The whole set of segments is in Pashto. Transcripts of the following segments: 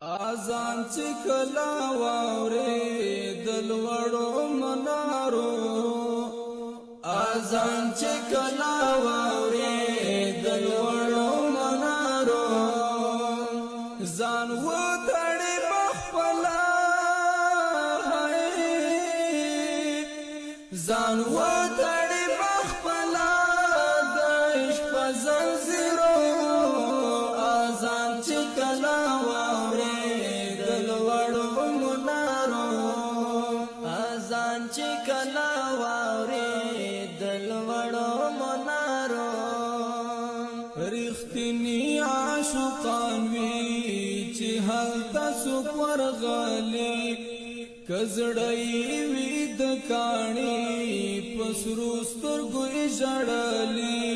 اذان چې کلا واورې د لوړو منارو، اذان چې کلا واورې د لوړو منارو، ځان وتړي بخپلا، ځان وتړي بخپلا د عشق زنځیرو. اذان چې کلا واورې د لوړو منارو، اذان چې کلا واورې د لوړو منارو. رښتینی عاشقان وي چې هلته څوک ورغلي، کزړی وي د کاڼي په سرو سترګو یې ژړلي،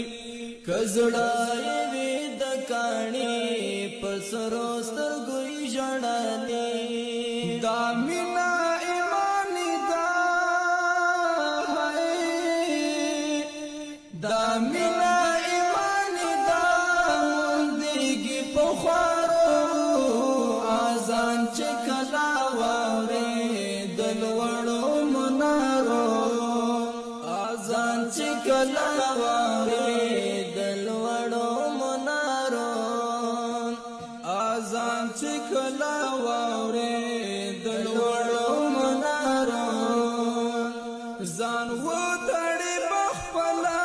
کزړی وي د کاڼي په سرو سترګو یې ژړلي. دا مینا ایمانی ده، دا مینا ایمانی ده، موندېږي په خوارو. اذان چې کلا واورې د لوړو منارو، اذان چې کلا واورې د لوړو منارو، اذان چې کلا واورې د لوړو منارو، ځان وتړي بخپلا،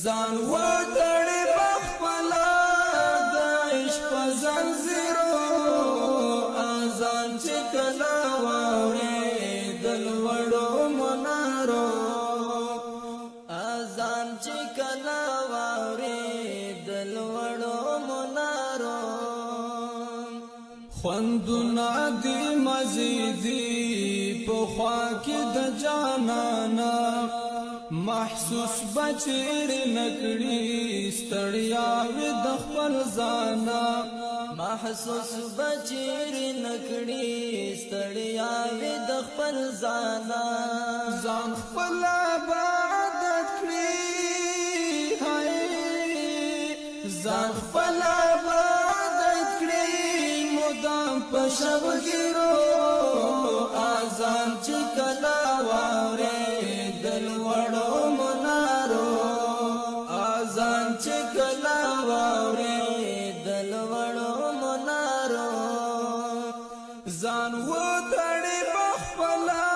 ځان وتړي بخپلا د عشق زنځیرو. اذان چې کلا واورې د لوړو منارو، اذان چې کلا واورې د لوړو منارو. خوندونه دي مزیدي په خوا کې د جانانا، محسوس بچیر نکړي ستړیا وي د خپل ځانا، محسوس بچیر نکړي ستړیا وي د خپل ځانا، ځان خپل عبادت کړي، ځان خپل عبادت کړي مدام په شبګیرو. اذان چې کلا واورې د لوړو منارو، اذان چې کلا واورې د لوړو منارو، ځان وتړي بخپلا،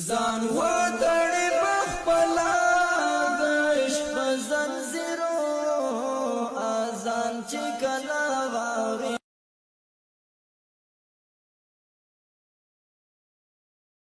ځان وتړي بخپلا د عشق زنځیرو. اذان چې کلا